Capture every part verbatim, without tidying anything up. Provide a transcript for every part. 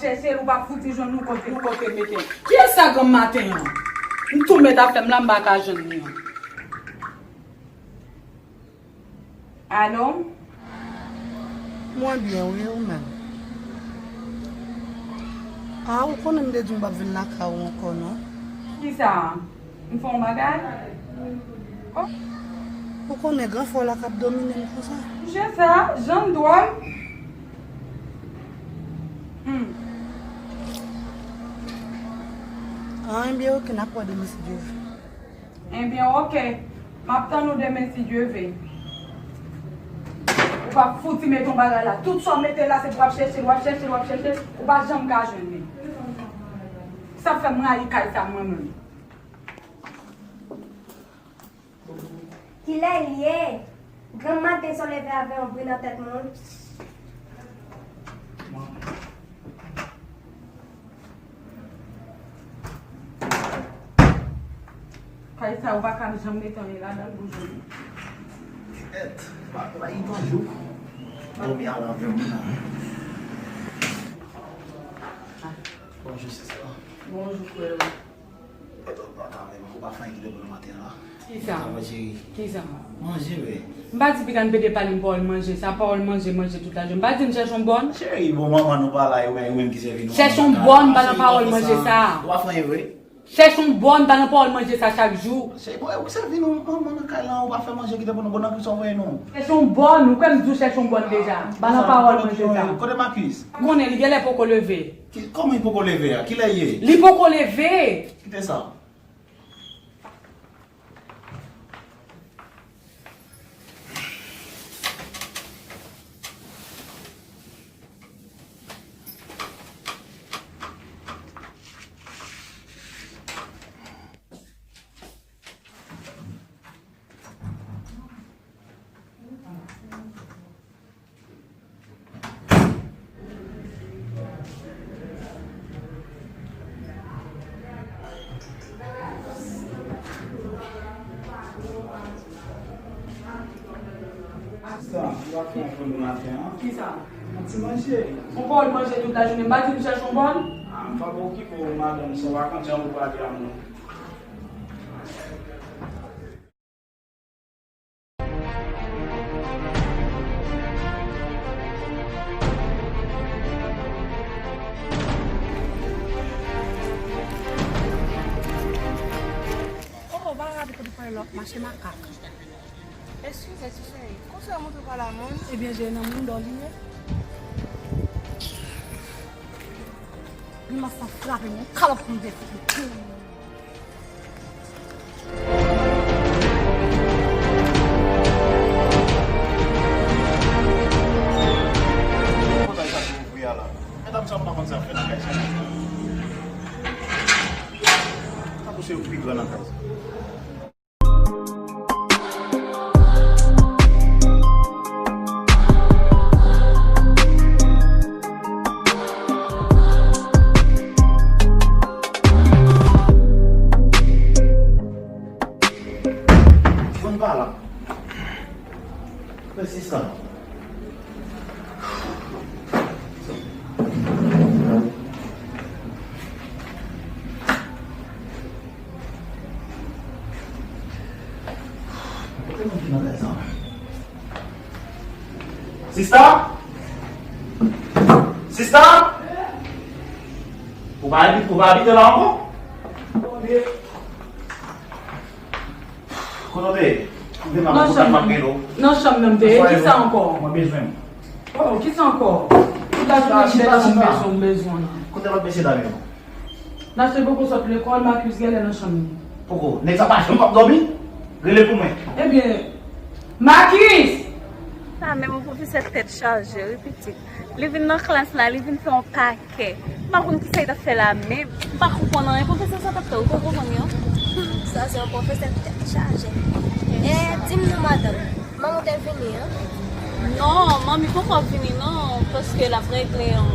Chèche l, ou pa fouti jwenn li kote, kote l mete. Kiyès sa granm maten an? M tou met afè m la, m pa ka jwenn li an. Alo? Mwen byen, wi, ou menm? A, ou konnen m te di w m p ap vin lakay ou ankò, non? Kisa? M fè yon bagay? Oh. Ou konnen gran frè w la k ap domine m konsa. Jan sa, jan dwòl. Hmm. An, ebyen, oke, n ap wè demen si Dye vle. Ebyen, oke. M ap tann ou demen si Dye vle. Ou p ap fouti mete yon bagay la. Tout sa w mete la, se pou w ap chèche l, w ap chèche l, w ap chèche l, ou pa janm ka jwenn li. Sa fè m rayi kay sa mwen menm. Kilè l ye? Granm maten sa w leve avè yon bri nan tèt mwen. Kay sa ou pa ka janm mete anyen ladan l pou jwenn. Kèt, pa, pa, li tonjou. Dòmi al avè m nan. Bonjou, sista. Bonjou, frè. Ou pa fè anyen ki te bon nan maten an la? Kisa? Sa va, cheri? Kisa? Manje, wi. M pa di piga n pede pale m pawòl manje. Sa pawòl manje, manje tout lajounen. M pa di n chèche yon bòn? Cheri, bon, manman nou pa la, e ou menm, ou menm ki sèvi nou. Chèche yon bòn, m pa nan pawòl manje sa. Ou pa fè anyen vre? Chèche yon bòn, m pa nan pawòl manje sa chak jou. Cheri, bon, e ou ki sèvi nou, manman nan kay la, ou pa fè manje ki te bon, bon, nan ki sa w voye nou? Chèche yon bòn, ou kwè m di w chèche yon bòn deja. M pa nan pawòl manje sa. Kote Makis? M konnen li genlè poko leve. Ki, kòman li poko leve a? Kilè l ye? Li poko leve! Kite sa. Sa, ou pa fè yon fon maten an? Kisa? Yon ti manje. Ou pa wè manje tout lajounen, m pa di m chèche yon bòn? A, m pa okipe w, madanm, sa w pa konn jan pou pale a mwen. Oh, oh, pa gade kote pale lòt mache makak. Eskize, ti cheri. Konsa w montre pa la moun? Ebyen, je nan moun dò li ye. Grimas sa frape m, yon kalòt pou m te fouti. Kontan sa pou ouvri a la. Medam sa m pa konn sa fè nan kay sa. Tankou se yo ki pi gran nan kay sa. Konn pa la. Resistan. Sista? Sista? Ou pa abite, ou pa abite la ankò? Kote w te ye? Nan chanm, nan chanm nan m te ye. Kisa ankò? Mwen bezwen w. Oh, kisa ankò? Tout lajounen m bezwen, m bezwen, m bezwen w. Kote lòt mesye dam yo? Nache poko sot lekòl, Makis genlè nan chanm li. Poko. Nèg sa pa janm p ap dòmi? Rele pou mwen. Ebyen, Makis! Sa menm yon pwofesè tèt chaje, wi pitit. Li vin nan klas la, li vin fè yon pakè. M pa konn kisa li t ap fè la menm. M pa konprann anyen pwofesè sa t ap fè, ou konn konprann yo? Sa se yon pwofesè tèt chaje. E, di m non, madanm, manman w te vini, an? Non, manmi poko vini non, paske l ap regle yon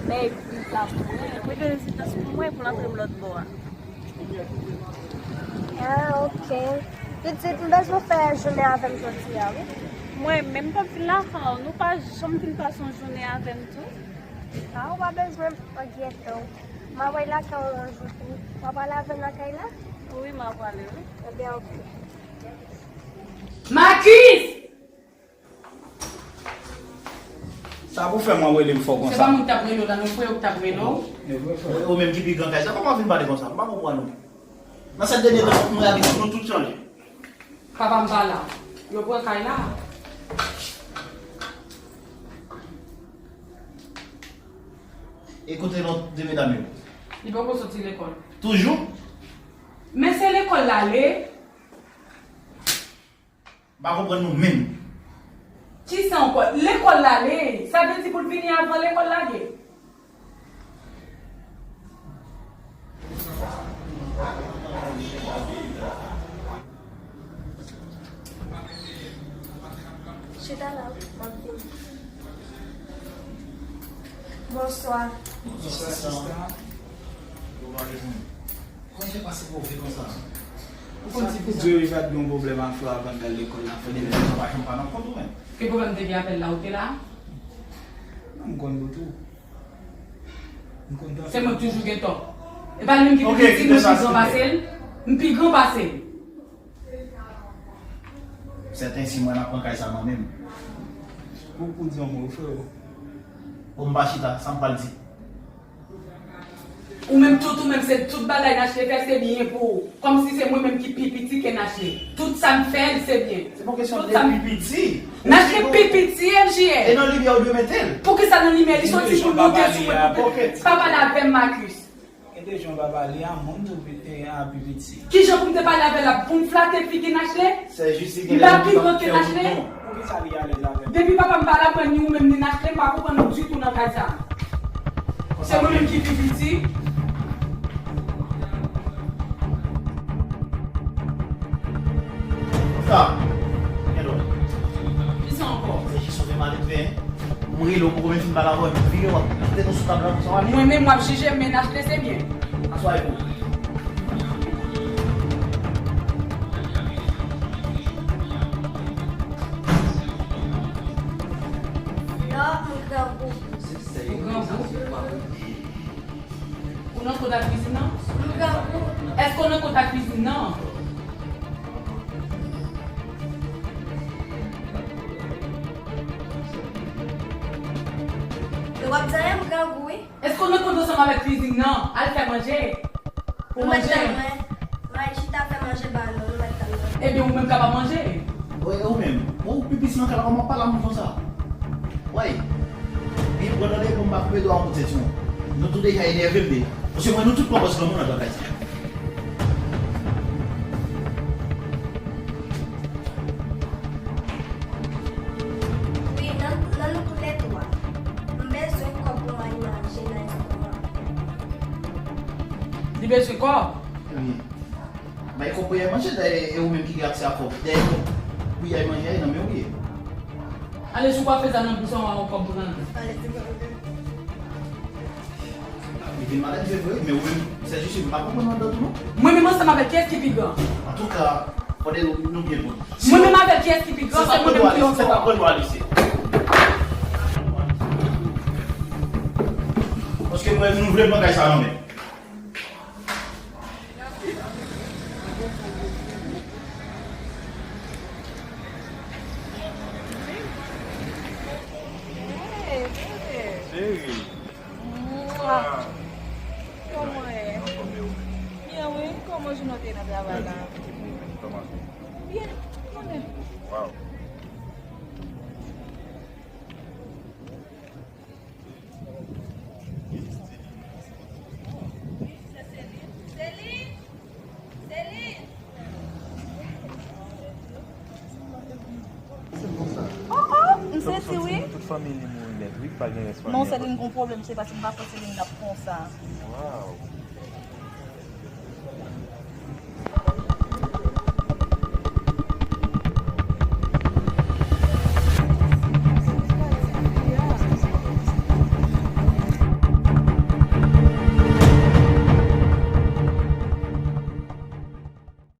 bèy vizit la pou mwen. Regle rezidans pou mwen pou l antre m lòt bò a. Ah, ok. Pitit, m bezwen w fè jounen avè m jodi a, wi. Mwen menm, m t ap vin lakay ou, nou pa janm vin pase yon jounen avè m tou. Ah, ou pa bezwen m enkyete w. M a wè l lakay ou yon jou tou. W a prale avè l nan kay la? Wi, m a prale, wi. Ebyen, oke. Makis! Sa pou fè mwen rele m fò konsa? Se pa mwen k t ap rele w la, non, frè, ou k t ap rele w. E vre, frè. Ou menm ki pi gran kay sa, kòman w vin pale konsa? M pa konprann ou. Nan sèt dènye tan, mwen abitid nou tout chanje. Papa m pa la. Yo pran kay la. E kote lòt de medam yo? Li poko soti lekòl. Toujou? Men se lekòl l ale. M pa konprann nou menm. Kisa ankò? Lekòl l ale. Sa vle di pou l vini avan lekòl lage. Chita la, m ap vini. Bonswa. Bonswa, sista. Kòman se pase pwove konsa? Ou konn si pou Dye wi, pa t gen yon pwoblèm ak frè avan l t al lekòl la, fè de lè sa pa janm pa nan kont ou menm. Ki pwoblèm te gen avè l la, ou te la? Non, m konn bout ou. M konn tankou. Se mwen k toujou gen tò. E pa li menm ki pi piti, mwen pi gran pase l. M pi gran pase l. Sèten si mwen ap pran kay sa mwen menm. Ou, ou di yon mo, frè. Ou m pa chita, sa m pral di. Ou menm tout, ou menm se tout bagay Nachle fè se byen pou ou. Kòmsi se mwen menm ki pi piti ke Nachle. Tout sa m fè l se byen. Se pa kesyon de pi piti. Nachle pi piti, M J L. E nan limyè ou dwe mete l. Poukisa nan limyè li soti pou l monte sou mwen pou pi piti? Pa pale avè m, Makis. Gen de jan w pa pale a, moun tou pi, e, a pi piti. Kijan pou m te pale avè l la? Pou m flate figi Nachle? M pa pi gran ke Nachle? Poukisa li alèz avè m? Depi papa m pa la, mwen ni ou menm ni Nachle, m pa konprann nou ditou nan kay sa. Se mwen menm ki pi piti. Sa, gen dwa. Kisa ankò? Se jis yon de maledve, hein? M rele w, poko menm fin pale avè w, epi w vire, w ap kite nou sou tab la konsa, w ale. Mwen menm, w ap jije m, men Nachle se byen. Aswè pou. Non, m grangou. Ou grangou? Ou nan kont ak kwizin nan? M grangou. Èske w nan kont ak kwizin nan? E w ap di anyen, m grangou, wi. Èske w nan kont ansanm avèk kwizin nan? Al fè manje. Pou manje. Mwen, mwen chita fè manje ba nou, nou mèt tann mwen. Ebyen, ou menm ka pa manje. Wi, ou menm. Ou pi piti nan kay la, kòman w pale ak moun konsa? Wi. Byen pran tande, pou m pa koupe dwa w pou tèt ou. Nou tou deja enève m deja. Paske mwen, nou tout pran pòz granmoun anndan kay sa. Wi, nan, nan nou toulètwa. M bezwen kòb pou m al manje nan restoran. Li bezwen kòb? Wi. Bay kòb pou y al manje, dayè, e ou menm ki gen aksè a kòb. Dayè, kòb pou y al manje a, e nan men w li ye. Ale sou kwafe sa nan bous an, w a wè kòb pou nan. Ale, se bon. Li vin malad, se vre, men ou menm, sè Jisi, m pa konprann anndan tou, non. Mwen menm ansanm avèk kiyès ki pi gran? Antouka, fòde nou, nou byen pran. Mwen menm avèk kiyès ki pi gran? Se mwen menm ki yon fò. Paske mwen, nou vle pran kay sa nan men. Hey, baby. Cheri. Mwa. Kòman w ye? Byen, wi. Kòman jounen w te ye nan travay la? Byen, konnen. Wow. Oh, oh, m sezi wi. Tout fanmi li mouri nèt, wi, pa gen rès fanmi. Non, Celine gon pwoblèm, se paske m pa panse Celine t ap konsa. Wow.